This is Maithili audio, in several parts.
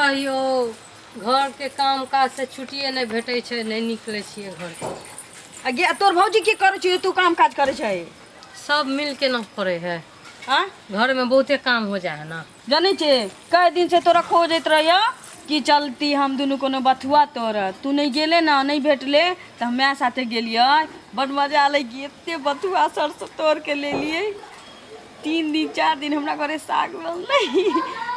कहियौ, घरके काम काजसँ छुट्टिए नहि भेटै छै, नहि निकलै छियै घरसँ। आ गे, तोर भौजी की करै छै? तू काम काज करै छै? सब मिलके न करै है। आँय? घरमे बहुते काम हो जाइ है ना। जनै छै, कए दिन से तोरा खोजैत रहियो कि चलती हम दुनू कोनो बथुआ तोड़। तू नहि गेले ना, नहि भेटले, तऽ हम माय साथे गेलियै। बड मजा एलै कि एते बथुआ सरसों तोड़ के लेलियै। 3 दिन 4 दिन हमरा घरे साग बनलै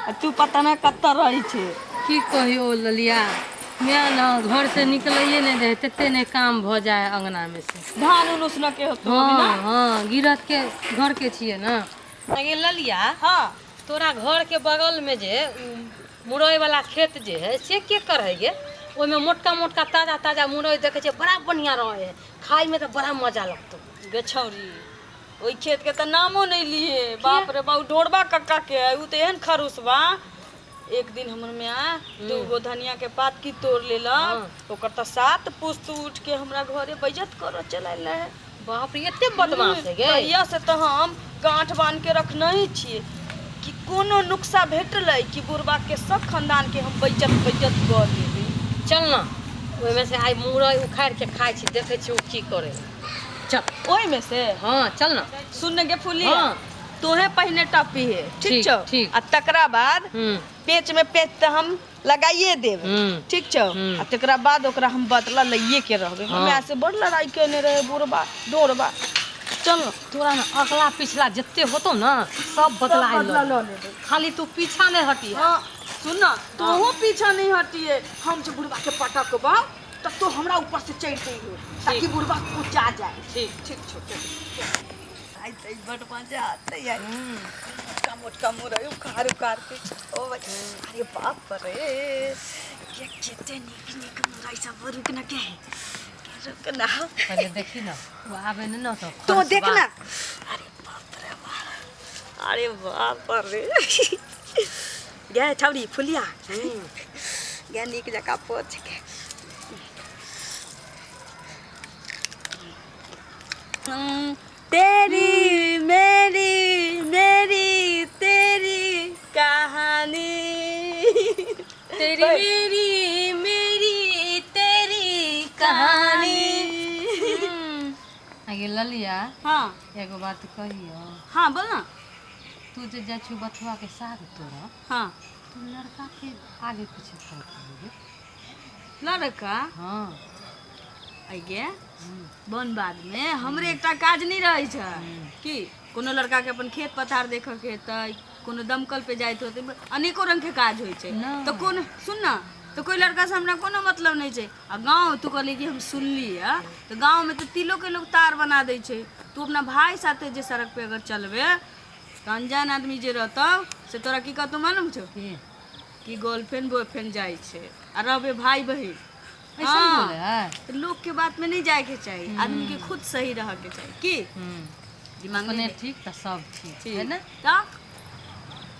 आ तू पता नहि कतऽ रहै छै। की कहियौ ललिया, माय ने घरसँ निकलैए नहि दै, तते नहि काम भऽ जाइ है अङ्गनामे से। धान उन उसनऽ के होतो अभी ना? हँ, गिरहत के घरके छियै ने। गे ललिया। हाँ। तोरा घरके बगलमे जे मुरई वाला खेत जे है से के करे गे? ओहिमे मोटका मोटका ताजा ताजा मुरई देखै छियै, बड़ा बढ़िआँ रहै है, खायमे तऽ बड़ा मजा लगतौ। गे छौरी, ओहि खेत के तऽ नामो नहि लिए। बाप रे बाप, ढोरबा कक्का के है। उ तऽ एहन खरूस बा, एक दिन हमर माय दूगो धनिया के पात की तोड़ लेलक, ओकर तऽ सात पुस्त उठ के हमरा घरे बेइज्जत करऽ चल आयल रहे। बाप रे, एते बदमाश है गे? तहिया से तऽ हम गाँठ बान्ह के रखने ही छियै कि कोनो नुक्सा भेटलै कि बुढ़बा के सब खानदान के हम बेइज्जत बेइज्जत कर देबै। चल ना, ओहिमे से आइ मुरई उखाड़ि के खाइ छी, देखै छी ओ की करे। चल। ओहिमे से? हाँ, चल ना। सुन गे फुली। हाँ। तोहे पहिने टपी है, ठीक? ठीक, छौ? ठीक। आ तकरा बाद पेच में पेच तऽ हम लगाइए देब। ठीक छौ? आ तकरा बाद ओकरा हम बदला लइए के रहबै। हमरा से बड़ लड़ाई केने रहे बुढ़बा डोरबा। चल न। तोरा ने अगला पिछला जते होतो ना सब बदला बदला लऽ लऽ लेबै। खाली तू पीछा नहीं हटी। हाँ, सुन न, तोहू पीछा नहीं हटिए। हम जे बुढ़बा के पटकबा तऽ तू हमरा ऊपर से चढ़ि जइहे ताकि बुढ़बा कुचा जाए। ठीक। ठीक छौ, चल। आइ तऽ बड मजा आते यार। मोटका मोटका मुरई उखाड़ उखाड़ के। ओ भाई, अरे बाप रे, के कते नीक नीक मुरई सब। रुक ना के, रुक ना। पहले देखी ना, वो आबे नहीं ना तो तू खर्च देख बा। ना। अरे बाप रे बाप, अरे बाप रे। गे छौरी फुलिया गे, नीक जकाँ पोछ के। तेरी मेरी मेरी तेरी कहानी। तेरी मेरी मेरी तेरी कहानी। आगे ललिया। हाँ। एगो बात कहियो? हाँ, बोल ना। तू जे जाइ छौ बथुआ के साग तोड़, तू लड़का के आगे पीछे करत रही? लड़का? हाँ। अगे वन बाधमे हमरे एकटा काज नहि रहै छै कि कोनो लड़काके अपन खेत पथार देखऽके हेतै, कोनो दमकल पे जाइत होतै, अनेको रङ्गके काज होइ छै। नहि। तऽ कोन, सुन ना, तऽ कोइ लड़कासँ हमरा कोनो मतलब नहि छै। आ गाँव तू कहली कि हम सुनली हँ, तऽ गाँवमे तऽ तिलोके लोक तार बना दै छै। तू अपना भाय साथे जे सड़क पे अगर चलबे तऽ अनजान आदमी जे रहतौ से तोरा की कहतौ मालूम छौ? की? कि गर्लफ्रेंड बॉयफ्रेंड जाइ छै आ रहबे भाय बहिन। ऐसन बोले है? तऽ लोकके बातमे नहि जायके चाही, आदमीके खुद सही रहऽके चाही की दिमाग अपने ठीक तऽ सब ठीक है ने। तऽ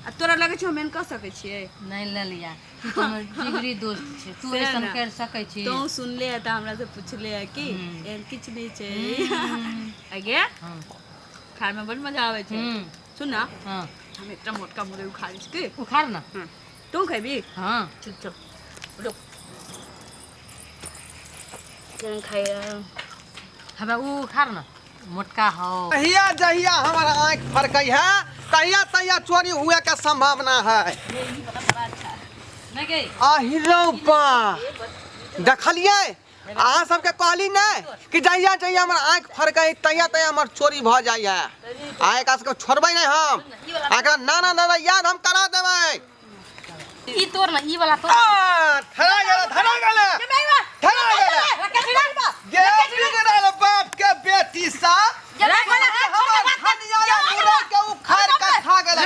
आ तोरा लगै छौ हम एहन कऽ सकै छियै? नहि ललिया, तू तऽ हमर जिगरी दोस्त छै, तू से ऐसन ने। कर सकै छी? तों सुनले है तऽ हमरा से पुछले है कि एहन किछु नहि छै। आगे खायमे बड मजा आबै छै। सुन ना। हाँ। हम एकटा मोटका मुरई उखाड़ै छी की? उखाड़ ना। तू खेबी? हाँ। ठीक छौ, रुक। केहन खाइ? हमरा उ उखाड़ ना, मोटका हो। तहिया जहिया हमर आँखि फड़कै है तहिया तहिया चोरी हुए के संभावना है। नहीं गई। आहिरो बा, देखलियै? अहाँ सबके कहली नहि कि जहिया जहिया हमर आँखि फड़कै तहिया तहिया हमर चोरी भऽ जाइए। आ एकरा सबके छोड़बै नहि हम, आ एकरा नाना दादा याद हम करा देबै। ई तोड़ ना, ई वाला तोड़। आ, धरा गेलै, धरा गेलै, धरा गेलै। गे बिगड़ल बाप के बेटी सा, हमर धनिया या मुरई के उखाड़ के खा गेलै।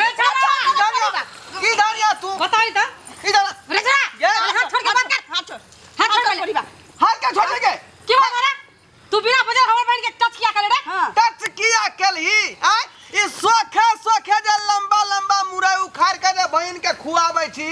इधर या तू। बताई त। इधर आ। रे छोड़ा। गे। हाथ छोड़ के बात कर। हाथ छोड़। हाथ छोड़ पहले। हाथ के छोड़ के। क्यों बोला तू? बिना वजह हमर बहन के टच किया करे रे? हाँ। टच किया केलही? आय, ई सोखे सोखे जे लंबा लंबा मुरई उखाड़ के जे बहिन के खुआबै छी,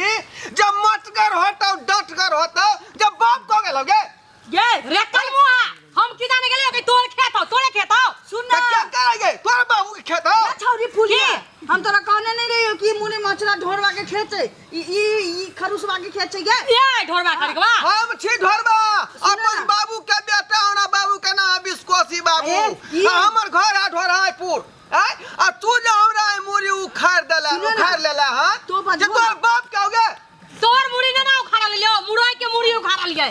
जे मोटगर होतौ डटगर होतौ, जे बाप कह गेलौ गे। गे। रे कलमुआ, हम की जाने गेलियो कि तोर खेत हौ, तोरे खेत हौ। सुन तऽ ना। क्या करेगे? तोर बाबू के खेत हौ। छौरी फुलिया, हम तोरा कहने नहीं रहियो कि मुने मचरा ढोरवा के खेत छै, ई ई ई खरुसवा के खेत छै गे। ए ढोरबा करकवा। हम छी ढोरबा, सुनो अपन ना। बाबू के बेटा, हमरा बाबू के नाम बिस्कोसी बाबू। ए, ई- आ हमर घर है ढोरहापुर। आय आ तू जे हमरा ई मुरी उखाड़ देला, सुनो ना। उखाड़ लेला। हां, तो बजबो जे तोर ना। बाप के हो गे? तोर मुड़ी ने ना उखाड़ा लियो, मुरई के मुड़ी उखाड़ा लिये।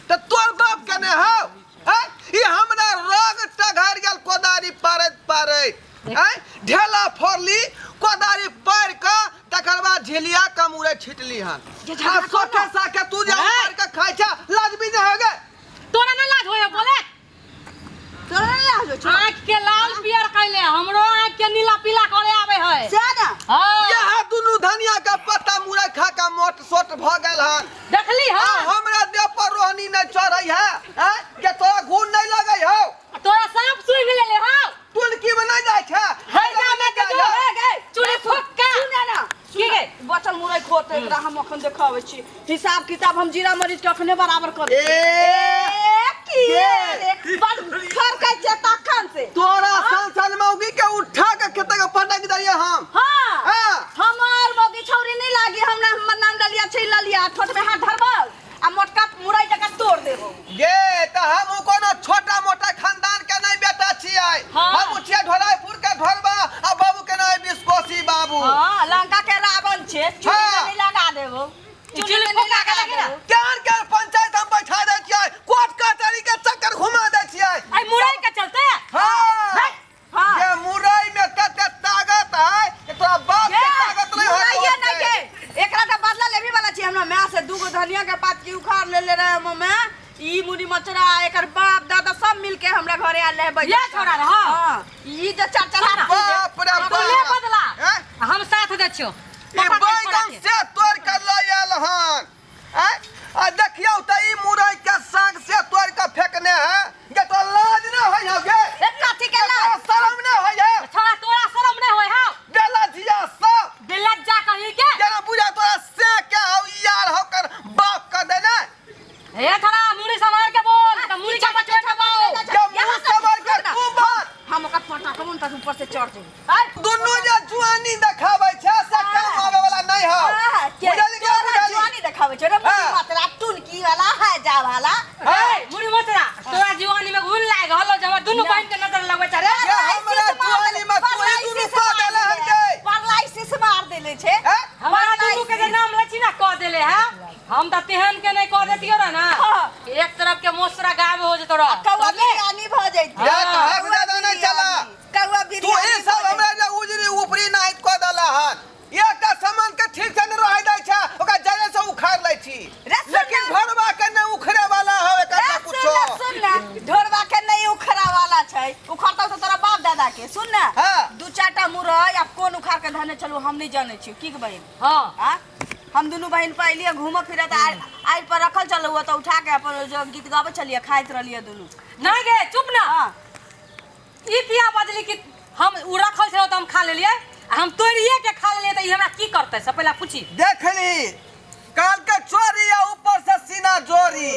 त तोर बाप के ने हौ? आय ई हमरा रग टघर गेल कोदारी पारैत पारैत। आय ढेला फोड़ली कोदारी पारि के, तकर बाद झिलिया कमुरे छिटली हन। जे आ झगड़ा सोखे करना। साखे तू जे ए! उखाड़ के खाइ छ, लाजबी ने हो गे? तोरा ना लाज होय बोले? तोरा नहि लाज होइ छौ? आँख के लाल पियर कैले, हमरो आँख के नीला पीला करे आवे है। से ना। हाँ। यहाँ दुनू धनिया के पत्ता मुरई खा के मोट सोट भ गेल हन। देखली? आ हाँ। हमरा देह पर रोहनी नहीं चढ़ै है, हैं? के तोरा घून नहीं लगै हौ? तोरा सांप सुंघ लेले हौ। टुनकी में नहीं जाइ छै। हैजा में के जो ए गे। चूड़ी फुक्का। सुने ना। की गे? बचल मुरई खोते, एकरा हम अखन देखाबै छी। हिसाब किताब हम जीरा मरीच के अखने बराबर कर ए। ए की रे, बड़ फरकै छै तखन से। तोरा सन सन मौगी के उठा के खेते के पटक दैये हम। हाँ। हाँ। हमार मौगी छौरी नहीं लागी हमरा। हमर नाम डलिया छै ललिया। ठोठ में हाथ धरबौ आ मोटका मुरई जकाँ तोड़ देबौ। गे त हम कोनो छोटा मोटा खानदान के नहीं बेटा छियै। हाँ। हम छियै ढोलापुर के ढोलबा आ बाबू के नाम बिस्कोसी बाबू। हाँ, लंका के रावण छै। चुल्ही हाँ। में नहीं लगा देबौ, चुल्ही चुल्ही में नहीं फुका के लगा लगे ना। देबौ। केहन केहन पंचायत हम बैठा दै छियै, कोर्ट कचहरी के चक्कर घुमा दै छियै। आई मुरई के चलते। हाँ। हाँ। ये मुरई में कते ताकत है कि तोरा बाप के ताकत नहीं मुरैया होत। नहीं के, एकरा के बदला लेबी वाला छी। हमरा माय से दूगो धनिया के पात के उखाड़ लेले रहे हम माय। ई मुरी मचरा एकर बाप दादा सब मिल के हमरा घरे आयल रहे बैठ। ये छोड़ा रहा। हां, ई जे चार चार हाथ। बाप रे तू ले बाप। बदला। हैं? हम साथ दै छियो। ई बैगन से तोड़ के लऽ आयल हन। आँय? आ देखियौ तऽ ई मुरई के साग से तोड़ के फेकने है गे। तो लाज न होइ हौ गे? ए, कथी के लाज? तोरा शरम न होइ है? छोड़ा, तोरा शरम नहीं होय हौ? बेलजिया सब। बेलज्जा कहीं के। जेना बुझा तोरा से के हौ यार हौ कर बाप के देने। हे छोड़ा, मुड़ी संभाल के बोल त मुड़ी के बचवे छबो। के मुंह संभाल के तू बात। हम ओकर पटाखा तक ऊपर से चढ़ जेबै। दुनू जे जुआनी देखाबै छै से काम आबै वाला नहीं हौ। के बुझली के तोरा बुझली? जुआनी देखाबै छै रे मुड़ी हाँ। मात्रा टुनकी वाला है जा वाला। ए मुड़ी मोचरा, तोरा जीवानी में घुन लाग हलो जे हमर दुनू बहिन के नजर लगबै छ रे। ये हमरा जुआनी में तू ही दुनू कह देले हन गे। परलाइसिस मार देले छै। हैं? हमारा दुनू के जे नाम लै छी ना कह देले है, हम त तेहन के नहीं कह देतियो रे ना। हाँ। एक तरफ के मोसरा गायब हो जेतो रे। कौआ बिरयानी भ जैतै। जा हक ज्यादा नहीं चला। कौआ तू बिरयानी ई सब हमरा जे उजरी उपरी नाहित कऽ देला हन। एकटा सामान के ठीक से नहीं रहै दै छै, ओकरा जड़े से उखाड़ लै छी। रे सुन लेकिन ना। घरवा के नहीं उखड़े वाला हौ एकर ए, कुछो। सुन ना, सुन ना, ढोरबा के नहीं उखड़ा वाला छै, उखड़तौ तऽ तोरा बाप दादा के। सुन ना। हाँ। दू चारिटा मुरई आब कोन उखाड़ के धने चलू, हम नहीं जानै छियौ की के बहिन। हां। आ हम दुनू बहिन पर अलियै घूमऽ फिरऽ तऽ आड़ि पर रखल चलू तऽ उठा के अपन जो गीत गाबै छलियै, खाइत रहलियै दुनू। नहीं गे, चुप ना। हाँ। ई किया बजली कि हम उ रखल छलो तऽ हम खा लेलियै, आ हम तोड़िए के खा लेलियै तऽ ई हमरा की करतै से पहिले पूछी। देखली काल के चोरी आ ऊपर से सीना जोरी।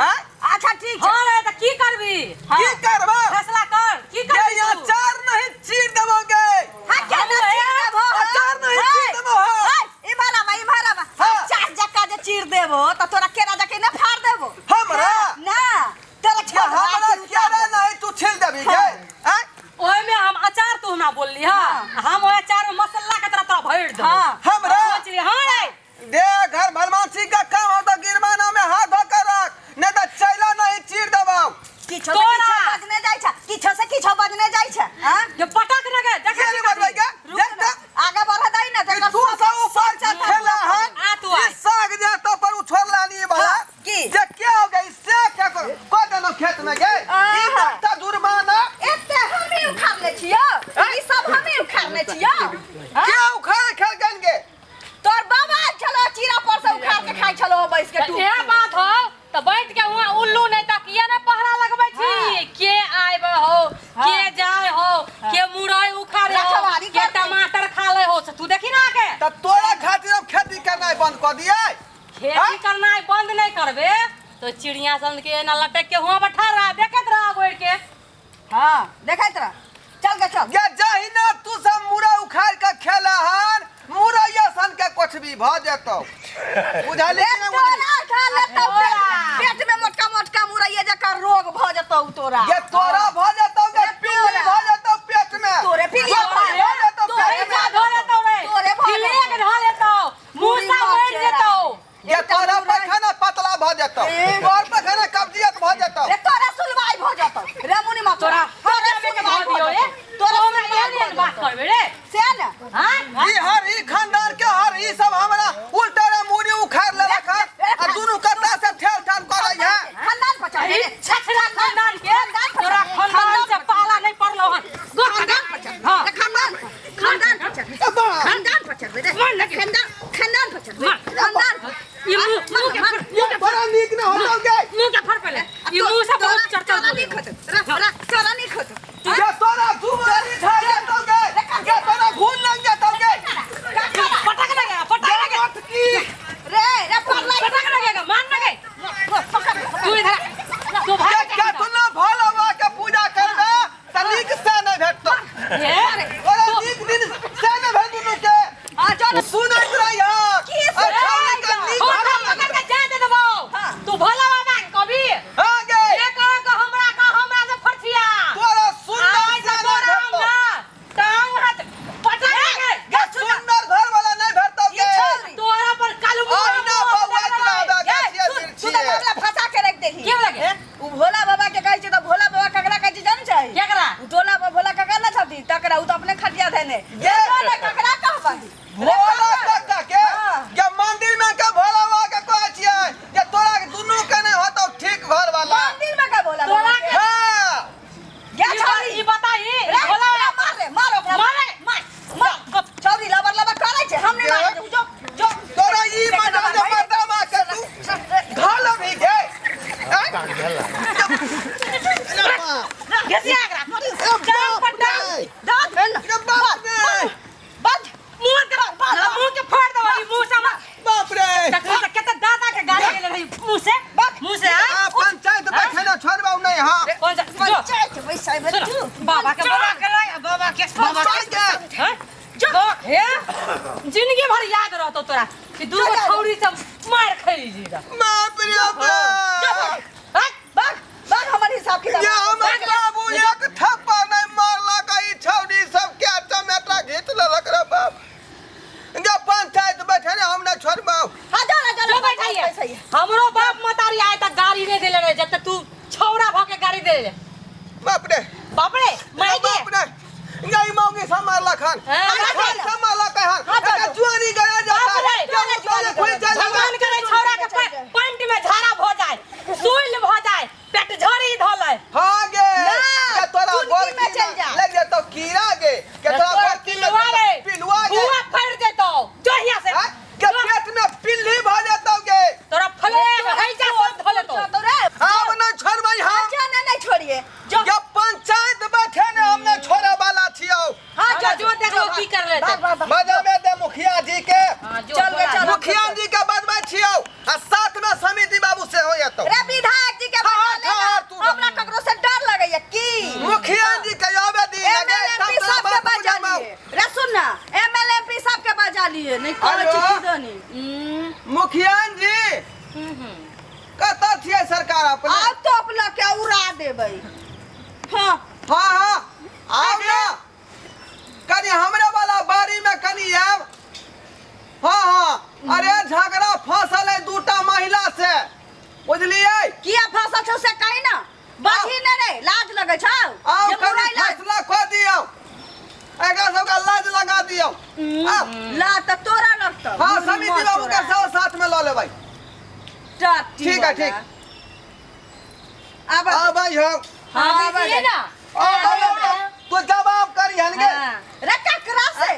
आँय? अच्छा ठीक छै। हाँ रे, तऽ की करबी? की करबा? फैसला कर, की ये करबी यहाँ तू? चार नहीं चीर देबोगे। हाँ, क्या ना चीर देबो? अचार नहीं चीर देबो, हाँ। हाय, इम्हर आबा, इम्हर आबा। हाँ। चार जक्का जे चीर देबो तऽ तोरा केरा जके ने फाड़ देबो। हमरा? ना तोरा ये छोड़ हमरा केरा नहीं तू छील देबी गे? आँय? ओहिमे हम अचार तू हमरा बोलली। हाँ, हम ओहि अचार में मसाला के तरह तोरा भरि देबो। हाँ। हमरा? सोच ली। हाँ रे। दे घर भलमानसी का काम हो तो गिरबाना में हाथ धो कर रख, नहीं तो चैला नहीं चीर देबो। किछो से तोरा। किछो बजने जाइ छै, किछो से किछो बजने जाइ छै। हाँ? जे पटक न गे देखे ये छी नहीं बजबै गे। रुक देख ना, त। आगे बढ़ दही ना। ई तू सब ऊपर से खेला हन। आ तू आ। ई साग जे तो पर उ छोड़ला नहीं भला। की? जे क्या हो गई से क्या कर को देनो खेत में गे। ई आहा। त जुर्माना। एते हमही उखाड़ने छियौ, ई सब हमही उखाड़ने छियौ। हाँ? के उखाड़ खेल गन गे? तोर बाबा आयल छलो, चीरा पर से उखाड़ के खाइ छलो बैस के। तऽ इएह बात हो तऽ बैठ के हुआ उल्लू नहीं तऽ किया ने पहरा लगबै छी? के आबे हो, के जाय हो, के मुरई उखाड़े हो, रखवारी के करतै। टमाटर खा ले हो, से तू देखी ना के। त तोरा खातिर हम खेती करनाइ बंद कऽ दियै? खेती हाँ? करनाइ बंद नहीं करबे तो चिड़िया सन के एना लटक के हुआ बैठा रहा, देखैत रहा गोड़ के। हाँ, देखैत रह। चल गे, चल। गे जाहि ना तू सब मुरई उखाड़ के खेला हन मुरैया सन के कुछ भी भ जेतौ। बुझली कि नहि बुझली? तोरा खा लेतौ पेट में मोटका मोटका मुरैया जकाँ रोग भ जेतौ तोरा। ये तोरा भ जेतौ गे, पीली भ जेतौ पेट में। तोरे पीली भ जेतौ पेट में। धो लेतौ रे, तोरे भ पिलिया के धो लेतौ, मूसा मरि जेतौ। ये तोरा पैखाना पतला भ जेतौ, तोर पैखाना कब्जियत भ जेतौ। रे तोरा सुलवाई भ जेतौ रे मुनि मा, तोरा तोरा के सुलवाई धो दियो भ रे। जेतौ, तोरा तोरा सुलवाई एहन एहन भ बात जेतौ करबे रे? से ने। हाँ? ई हर ई खानदान के हर ई सब हमरा उल्टा रे मुड़ी उखाड़ लेलक हन आ दुनू कत्ता से ठेल ठाल करै है। खानदान पचा ई छछरा खानदान के, तोरा खानदान से पाला नहीं पड़लो हन। गो खानदान पचा। हाँ। खानदान, खानदान पचा, खानदान पचा रे, खानदान, खानदान पचा, खानदान। ई मुंह, मुंह के फर, मुंह के बड़ा नीक न होतौ गे। मुंह के फर पहले। ई मुंह से बहुत चर्चा तोरा नहीं खतो रे, तोरा नहीं खतो। ये तोरा जुबानी खा जेतौ गे, ये तोरा घून लग जेतौ गे। पटक लगेगा, पटक लगेगा। मटकी रे रे पड़लै। पटक लगेगा, मान लगे। पकड़। तू इधर आ, तू भाग। ये केतना भोला बाबा के पूजा करबे त नीक से नहि भेटतौ। ए, तोरा नीक दिन से नहि भेट दुनू के। आ चल। सुनैत रहिह। की आ छौड़ी के नीक छोटा भला पकड़ के जा दे देबो। तू भोला बाबा के कभी हाँ गे। ये कह के हमरा का हमरा से फरसिया तोरा सुंदर आइ से से नहि तोरा हम भेटतौ। ना टांग हाथ पटक के गे सुंदर घर वाला नहि भेटतौ गे। तोरा पर कालू मुँह अहिना बौआइत रहबे गाछिए तू तऽ बिरछिए। मामला फंसा के रख देही। के लगे? उ भोला बाबा के कहै छै तऽ भोला बाबा ककरा कहै छै जानै छै? केकरा? उ टोला पर भोला ककरा ना छथिन तकरा, उ तऽ अपने खटिया धैने। गे। ने ककरा कहबही? भोला काका के? हाँ। गे मंदिर में के भोला बाबा के कहै छियै जे तोरा के दुनू के नहि होतौ ठीक घर वाला। मंदिर में का भोला तोरा बाबा के- के? हाँ। गे ई छौरी। ई बताई रे, भोला रे, बाबा मार रे, मार ओकरा। मारे। मार, मार। छौरी लबर लबर करै छै, हम नहि गे। मारबै, जो जो। तोरा ई मजा जे मर्दामा के तू घर लबही गे। आँय? घिसिया एकरा। ए टांग पर बाप टांग। रे। दाँत भेल ए बाप रे। बंद। मुंह के ना, मुंह के फाड़ देबो ई मुंह से हमरा। बाप रे। तखन तऽ कते दादा के गाड़ी गेल रही मुंह से, मुंह से। आ पंचायत बैठे ना छोड़बौ नहीं। हाँ। कौन सा जो पंचायत बैसाबै सुनो, तू। बाबा के बोला के लाई, बाबा के, बाबा के। पंचायत। हैं? जो हे जिंदगी भर याद रहतो तोरा कि दू गो छौरी सब मार खैली जी रा। बाप रे बाप। हट, भाग भाग, हमर हिसाब किताब। ये हमर बाबू एक थप्पड़ नहीं मारलक, ई छौड़ी सब के चमेटा घीच लेलक रे बाप। जे पंचायत बैठे ने हम नहीं छोड़बौ। हाँ जा ना जा। जो बैठाइए। हमरो बाप मतारी आए तक गाड़ी नहीं देले रहे, जब तक तू छौरा भ के गाड़ी दे ले। बाप रे। बाप रे माय के। बाप रे, गई मौगी सब मारलक हन। हाँ, ई सब मारलक हन। हाँ, एकर जुआनी गया जाता। बाप रे। जुआनी खुलि जाय। भगवान करे छौरा के पैंट में झाड़ा भ जाए, सुइल भ जाए, पेट झड़ी धले। हाँ गे। ना, के तोरा चुनकी गोर में चल जा। लग जेतौ कीड़ा गे, के तोरा गोरकी में पिलुआ रे। पिलुआ गे। हुआ फड़ जेतौ, जो हिया से। हाँ? के पेट में पिल्ली भ जेतौ गे। तोरा फले हैजा सब धले तो। तो रे। आब नहीं छोड़बै हम। अच्छा नहीं नहीं छोड़िए जो। जब पंचायत बैठे ने हम नहीं छोड़े वाला छियौ। हाँ जो जो देखो की कर लेते। भाग भाग भाग। मजा में दे मुखिया जी के। हां जो चल गे, बोला। चल। मुखिया जी के बजबै छियौ आ साथ में समिति बाबू से हो जेतौ। रे विधायक जी के हाँ, बजा लेना। हाँ, तू। हमरा ककरो से डर लगैया की? मुखिया जी के आबे दी। एमएलएमपी सबके बजा लिए रे, सुन ना, एमएलएमपी सबके बजा लिए नहीं कहै हेलो? छी की दनी। मुखिया जी कतऽ छियै सरकार अपने? आब तो अपना के उड़ा देबै। हाँ। हाँ हाँ आउ ना कनी हमरे वाला बाड़ी में कनी आयब। हाँ हाँ, अरे झगड़ा फसल है दूटा महिला से, बुझलियै? किया फसल छौ से कही ना, बाजी ने रे लाज लगै छौ आउ जे कनी मुरई लाज। फैसला कऽ दियौ, एकरा सबके लाज लगा दियौ। आउ। लाज तऽ तोरा लगतौ। हाँ मुरी समिति मत बाबू के तोरा। सेहो साथ में लऽ लेबै। टाटी ठीक है, वाला। ठीक। आब आबै हम। हाँ आबै दीजिए ना। आबै हम। तू जवाब करिहन गे। हाँ। रे ककरा से,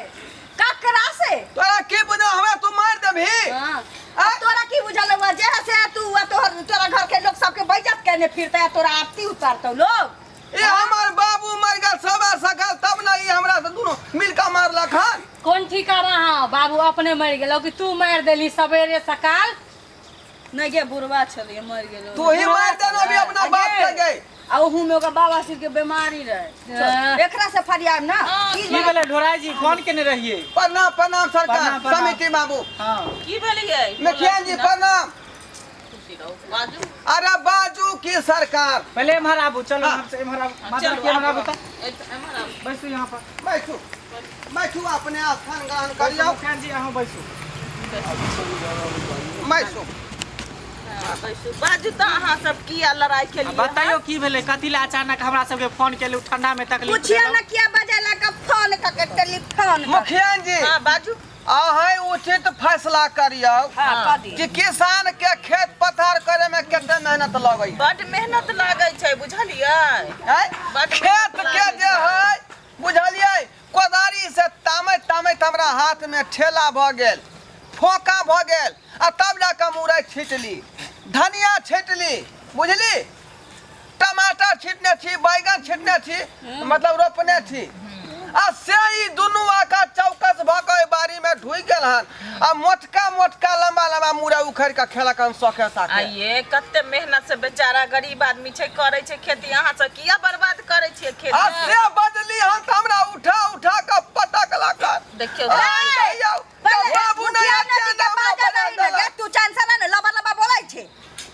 ककरा से? तोरा की बुझल हमरा तू मारि देबही? हाँ। आ? तोरा की बुझल हुआ जे है से तू आ तोहर तोरा घर के लोग सबके बेइज्जत केने फिरते आ तोरा आरती उतारतौ लोग। ए हमर बाबू मर गेल सवा सकल तब न ई हमरा से दुनू मिलके मारलक हन। कौन ठिकाना? हाँ बाबू अपने मर गेलो कि तू मार देली सवेरे सकाल? नहीं गे, बुढ़वा छलिए मर गेलो। तू ही मार देना अभी अपना बाप के गे। आ ओहू में ओकर बाबा सिर के बीमारी रहे, एकरा से फरियाब ना। की भेलै ढोराई जी, फोन केने रहियै? प्रणाम प्रणाम सरकार। प्रणाम, प्रणाम। समिति बाबू। हाँ। की भेलियै? मुखिया जी प्रणाम। खुशी रहू, बाजू। अरे बाजू की सरकार। पहले एम्हर आबू, चलो। हाँ। हम से एम्हर आबू, माता चलू, की एम्हर आबू आबू। तऽ। एम्हर आबू। बैसू यहाँ पर। बैठू बैठू, अपने स्थान ग्रहण करियौ। मुखिया जी, अहाँ बैसू। बैठू। हाँ, बैसू। बाजू तऽ अहाँ सब किया लड़ाई केलियै? बताइयो की भेलै, कथी लए अचानक हमरा सबके फोन केलू, ठंडा में तकलीफ पूछियो देलहुँ? ना किया बजेला का फोन का के टेलीफोन का। मुखिया जी। हाँ बाजू। अहाँ उचित फैसला करियौ हाँ कह दिए कि किसान के खेत पथार करे में कते मेहनत लगै है। बड मेहनत लागै छै, बुझलियै? हैं? बड खेत मेहनत के लागै जे छै। है बुझलियै, कोदारी से तामैत तामैत हमरा हाथ में ठेला भऽ गेल, फोका भऽ गेल, आ तब जाकऽ मुरई छिटली, धनिया छिटली, बुझली, टमाटर छिटने छी, बैगन छिटने छी, मतलब रोपने छी, आ से ई दुनू आका चौकस भऽ कऽ ओहि बाड़ी में ढुकि गेल हन आ मोटका मोटका लम्बा लम्बा मुरई उखड़ि कऽ खेलक हन शौखे आ साथे। ये कते मेहनत से बेचारा गरीब आदमी छै, करै छै खेती, अहाँ सब किया बर्बाद करै छियै आ खेती? से बजली हन तऽ हमरा उठा उठा कऽ पटकलक हन। देखियौ। आ, कहियौ, पहिले बाबू नहि मुखिया आते नदी के तऽ हमरा बाजल बना रही ने, देलक। गे, तू चांसर ने लबा लबा बोलै छै,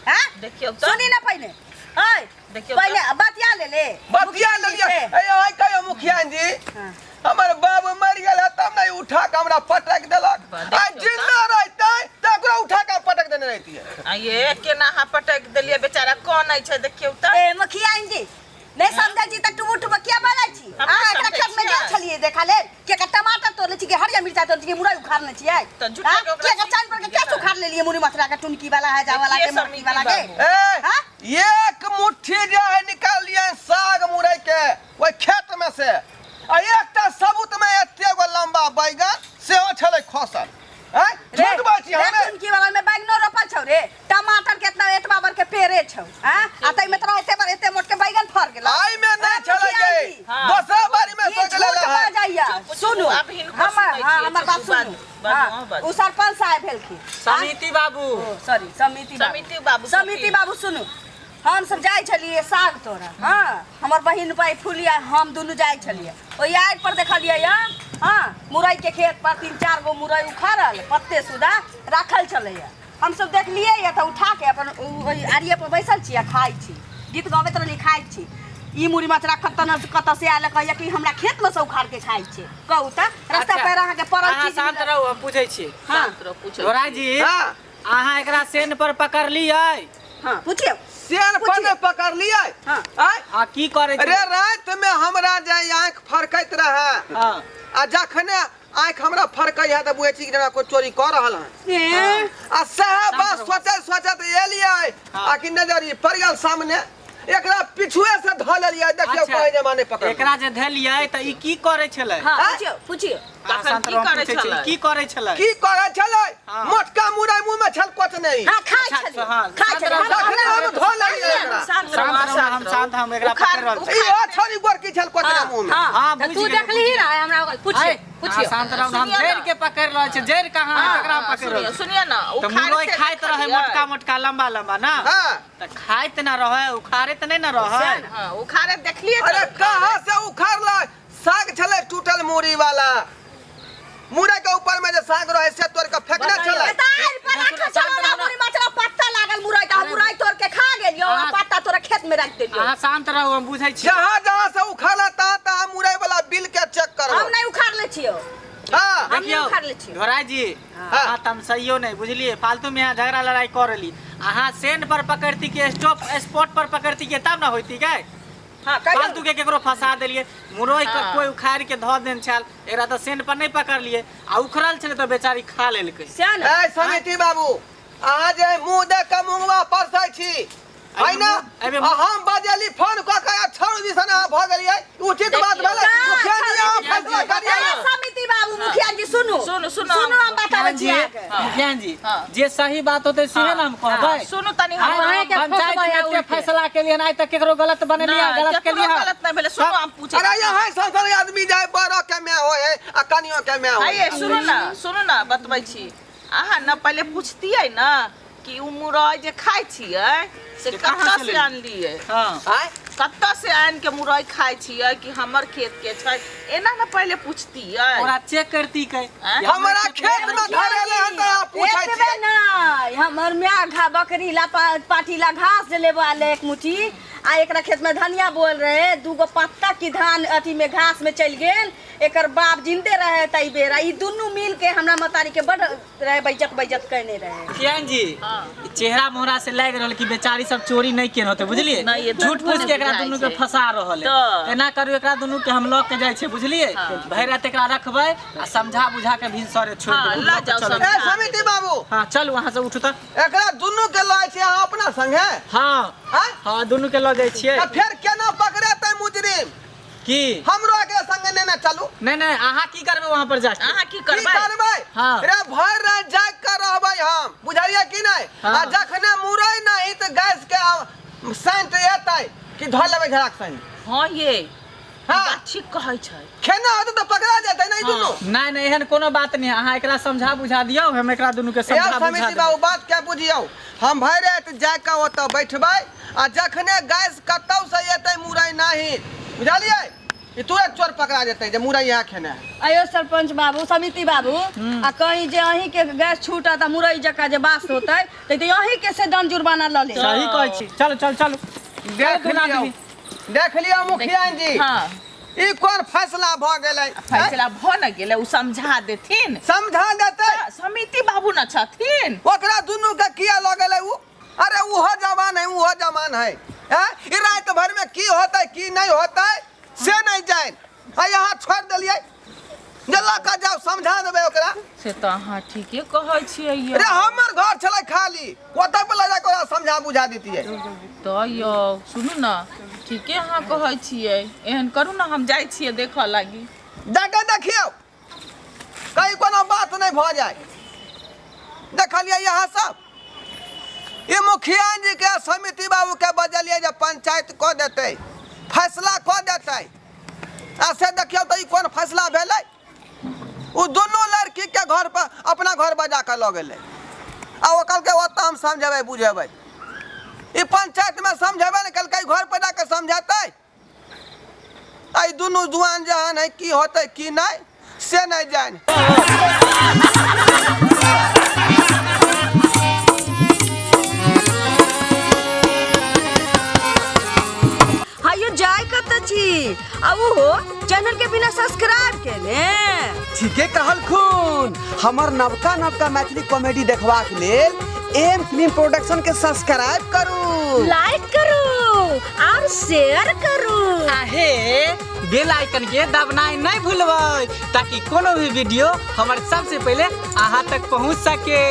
हैं? देखियौ तऽ। सुनी ना पहिने, ऐ देखियौ पहिले बतिया ले ले। बतिया मुखिया जी लेलियै। से। ए अहाँ कहियौ मुखिया जी, हाँ। हमर बाबू मरि गेल है तब ने उठा के हमरा पटक देलक। बा, आ देखियौ तऽ। जिंदा रहितै तऽ ओकरा उठा के पटक देने रहितियै। आ ये केना अहाँ पटक देलियै, बेचारा कनै छै, देखियौ तऽ। ए मुखिया जी, नहीं समझै छी तऽ टुबु टुबु किया बोलै छी? हम अहाँ नहि एकरा समझै खेत में गेल छियै। छलियै देखा लेल के के टमाटर तोड़ले छी, के हरियर मिर्चा तोड़ले छी, के मुरई उखाड़ने छियै? तऽ झूठे हाँ? के ओकरा के के चान पर के के उखाड़ लेलियै मुरी मथुरा के टुनकी वाला है जा वाला देखिए के मुरकी समिति वाला के? बाबू। ए हाँ? एक मुट्ठी जे है निकालियै साग मुरई के ओहि खेत में से, आ एकटा सबूत में एते गो लंबा बैगन सेहो छलै खसल। आँय रे, झूठ बाजै छी रे हमे? टुनकी वाला में बैगनो रोपल छौ रे, टमाटर के इतना एतबा बड़ के पेड़े छौ, हाँ? आ तै में तोरा एते बड़ एते मोट के बैगन फर गेलौ। आई में नहीं हाँ, छलै मुखिया गे, जी। हाँ। दोसरा बारी में ई सोच झूठ लेला है। बाजैया। चुप, चुप, सुनू, आब हिनको हमर सुनै हाँ छियै, हमर बात चुप, सुनू। बाजू, बाजू, हाँ, अहाँ बाजू। उ सरपंच साहेब भेलखिन। समिति बाबू। सॉरी, समिति बाबू। समिति बाबू समिति छथिन। बाबू सुनू, हम सब जाइ छलियै साग तोड़ऽ, हाँ, हमर बहिन भाई फुलिया हम दुनू जाइ छलियै, ओहि आड़ि पर देखलियै हाँ मुरई के खेत पर 3-4 गो मुरई उखाड़ल पत्ते सुधा राखल छलैया। हम सब देखलियै या तऽ उठा के अपन ओहि आड़िए पर बैसल छी आ खाइ छी, गीत गबैत रहली, खाइ छी। ई मुड़ी मचरा कतऽ न कतऽ से आयल, कहैया कि हमरा खेत में से उखाड़ के खाइ छी। कहू तऽ रास्ता अच्छा, पर अहाँके पड़ल अहाँ चीज शांत मिलत। रहू, हम पूछै छी। हाँ। शांत रहू, पूछै ढोराई जी, हाँ। अहाँ एकरा सेन पर पकड़लियै? हाँ पूछियौ। सेन पर पूछियौ। नहि पकड़लियै। हाँ। आँय? आ की करै अरे राति में हमरा जे आँखि फरकैत रहे, हाँ। आ जखने आँखि हमरा फरकै है तऽ बुझै छी कि जेना कोइ चोरी कऽ रहल हन। ए, आ सएह बात सोचैत सोचैत एलियै हाँ। आ कि नजर ई पड़ि गेल सामने, एकरा पिछुए से धऽ लेलियै, देखियौ अच्छा। कहीं जमा नहि पकड़। एकरा जे धेलियै तऽ ई की करै छलै? हाँ आँय? पूछियौ पूछियौ। अहाँ तखन शांत की रहू, हम करै पूछै छी, छलै? की करै छलै? की करै छलै? हाँ। मोटका मुरई मुँह में छल कोचने ई। हाँ खाइ अच्छा, छलियै, हाँ, खाइ शांत छलियै। रहू, तखने हम धऽ लेलियै एकरा। शांत रहू, शांत रहू, शांत हम रहू। शांत, हम एकरा उखाड़ पकड़ि रहल छी। ई छड़ी गोरकी छल कोचने मुँह में। हाँ। हाँ तऽ बुझि तू गेलियै, देखलिही बुझि रहे हमरा पूछियो गेलियै। पूछियो। अहाँ शांत रहू, हम सुनियौ जड़ि ने। के पकड़ि रहल छी, जड़ि कहाँ है तकरा हम पकड़ि रहल सुनियो छी। सुनियो ना, तऽ उखाड़ मुरई से खाइत रहै देखलियै। मोटका मोटका लम्बा लम्बा ना, हाँ। तऽ खाइत ना रहै, उखाड़ैत नहि ने रहै। हाँ, उखाड़े देखलियै अरे तऽ कहाँ से उखाड़ल? साग छलै टूटल मुरी वाला, मुरै के ऊपर में जे साग रहे से तोड़ के फेंकने छलै। तऽ आड़ि पर राखल छलौ ना मुरी मचरा, पत्ता लागल मुरई के, हम मुरई तोड़ के खा गेलियौ आ अहाँ- पत्ता तोरा खेत में राखि देलियौ। अहाँ शांत रहू, हम बुझै छी। जहाँ जहाँ से उखाड़ल तहाँ तहाँ मुरै वाला बिल के चेक करो। हम नहीं उखाड़ले छियौ। हाँ। हम नहीं देखियौ उखाड़ले छियौ। ढोराई जी, हाँ। अहाँ तमसैयो नहि, बुझलियै? फालतू में यहाँ झगड़ा लड़ाई कर रहली। अहाँ सेन पर पकड़ती के स्टॉप स्पॉट पर पकड़ती के तब ना होती गए। हाँ कहियौ। फालतू के केकरो फंसा देलियै, मुरई के हाँ। कोई उखाड़ के धऽ देने छल, एकरा तऽ सेन पर नहि पकड़लियै आ उखड़ल छलै तऽ बेचारी खा लेलकै। सएह ने। ए समिति बाबू, अहाँ जे मुँह देख के मुँहवा परसै छी है ना, एहिमे आ हम बजेली फोन कऽ के आ छाड़ू दिसन अहाँ भऽ गेलियै, उचित बात देखियौ। भेलै? मुखिया जी अहाँ फैसला करियै ए, ने। समिति बाबू, मुखिया जी सुनू। सुनू, सुनू। सुनू, हम बताबै छी जी अहाँके। मुखिया जी, हाँ। जे सही बात होतै सेहे ने हम कहबै। सुनू तनी आइ हम अहाँके पंचायत फंसबै में आ एते उल्टे। फैसला केलियै, आइ तक केकरो गलत बनेलियै, नहि, गलत केकरो केलियै? गलत नहि भेलै। सुनू, हम पूछै अरे यहाँ संसन आदमी जाय बड़ो के my होय है आ कनियो के my होय आइए है। सुनू ना, सुनू ना, बतबै छी। अहाँ ने पहिले पूछतियै ने कि उ मुरई जे खाइ छियै से से कहाँ कतऽ से से लेलियै? आनलियै? हाँ। आँय? कतऽ से आनि के मुरई खाइ छियै कि हमर खेत के छै, एना ने पहिले पूछतियै। ओकरा चेक करती के आँय? हमरा खेत में धरेले हन तऽ अहाँ पूछै एतबे छियै। नहि, हमर माय घा बकरी ला पाठी ला घास जे लेबो आले एक मुट्ठी, आ एकरा खेत में धनिया बोल रहे, दूगो पत्ता की धान अथी में घास में चलि गेल। एकर बाप जिंदे रहे तई बेरा, ई दुनू मिल के हमरा मतारी के बड रहे बेइज्जत बेइज्जत कयने रहे। कियान जी, ई चेहरा मोहरा से लागि रहल कि बेचारी सब चोरी नहीं केने होते, बुझलिए? नहि, एतबो झूठ फूस के एकरा नहि दुनू के बुझाइ छै। फंसा रहल है। तऽ। एना करू, एकरा दुनू के हम लऽ के जाइ छियै, बुझलिए? भरि राति एकरा रखबै आ समझा बुझा के भिनसरे छोड़ि हाँ, देबै। लऽ लऽ के जाउ चलू। समझा। ए समिति बाबू। हाँ चलू, अहाँ सब उठू तऽ। एकरा दुनू के लऽ जाइ छियै अहाँ अपना संगे? हाँ। आँय? हाँ, दुनू के लऽ जाइ छियै। तऽ फेर केना पकड़ेतै मुजरिम? की हमरो एकरा संगे नेने चलू। नहीं नहीं, अहाँ की करबै वहाँ पर जाके? अहाँ की की करबै? करबै? हाँ। रे भरि राति जागि कऽ रहबै हम, बुझलियै कि नहि? हाँ। आ जखने मुरै नहि तऽ गैस के सेंट एतै कि धऽ लेबै झराक संग। हाँ ये हाँ। बात ठीक कहै छै। खेना होतै तऽ पकड़ा जेतै ने ई दुनू। नहीं नहीं, एहन कोनो बात नहीं, अहाँ एकरा समझा बुझा दियौ, हम एकरा दुनू के या समझा बुझा समिति देबै। बाबू, बात के बुझियौ, हम भरि राति जाग कऽ ओतऽ बैठबै आ जखने गैस कतौ से एतै मुरै नहि, बुझलियै, ई तुरंत चोर पकड़ा जेतै जे मुरै यहाँ खेने है। अयो सरपंच बाबू, समिति बाबू, आ कहीं जे अहीं के गैस छूटत आ मुरई जकाँ जे बास होतै तऽ अहीं के से दंड जुर्माना लऽ ले। सही कहै छी, चलू चलू चलू। देख दुनू लियौ, आदमी। देख लियौ मुखिया जी। हाँ। ई कोन फैसला भऽ गेलै? फैसला भऽ ने गेलै, ओ समझा देथिन। समझा देतै? समिति बाबू न छथिन। ओकरा दुनू के किया लऽ गेलै उ? अरे उहो जवान है, उहो जवान है, हैं? ई राति भर में की होतै की नहीं होतै से नहीं जान, आ यहाँ छोड़ देलियै जे लऽ कऽ जाउ समझा देबै ओकरा। से तऽ अहाँ ठीके कहै छियै यौ। रे हमर घर छलै खाली, ओतऽ पर लऽ जाकऽ ओकरा समझा बुझा दितियै। तऽ यौ सुनू ने, ठीके अहाँ कहै छियै, एहन करू ने, हम जाइ छियै देखऽ लागी। जाकऽ देखियौ कहीं कोनो बात नहीं भऽ जाय। देखलियै यहाँ सब ई मुखिया जी के समिति बाबू के बजलियै जे पंचायत कऽ देतै, फैसला कऽ देतै, आ से देखियौ तऽ ई कोन फैसला भेलै? ओ दुनू लड़की के घर पर अपना घर बजा कऽ लऽ गेलै आ ओ कहलकै ओतऽ हम समझेबै बुझेबै। ई पंचायत में समझेबै ने केलकै, घर पर जाकऽ समझेतै। आ ई दुनू जुआन जहान है, की होतै की नहीं से नहीं जान। हायो जाय कतऽ छी आ ओहो चैनल के बिना सब्सक्राइब केने? ठीके कहलखुन, हमर नवका नवका मैथिली कॉमेडी देखबाक लेल एम फिल्म प्रोडक्शन के सब्सक्राइब करू, लाइक करू और शेयर करू। आहे बेल आइकन के दबनाइ नहीं भूलबै ताकि कोनो भी वीडियो हमर सबसे पहले अहाँ तक पहुँच सके।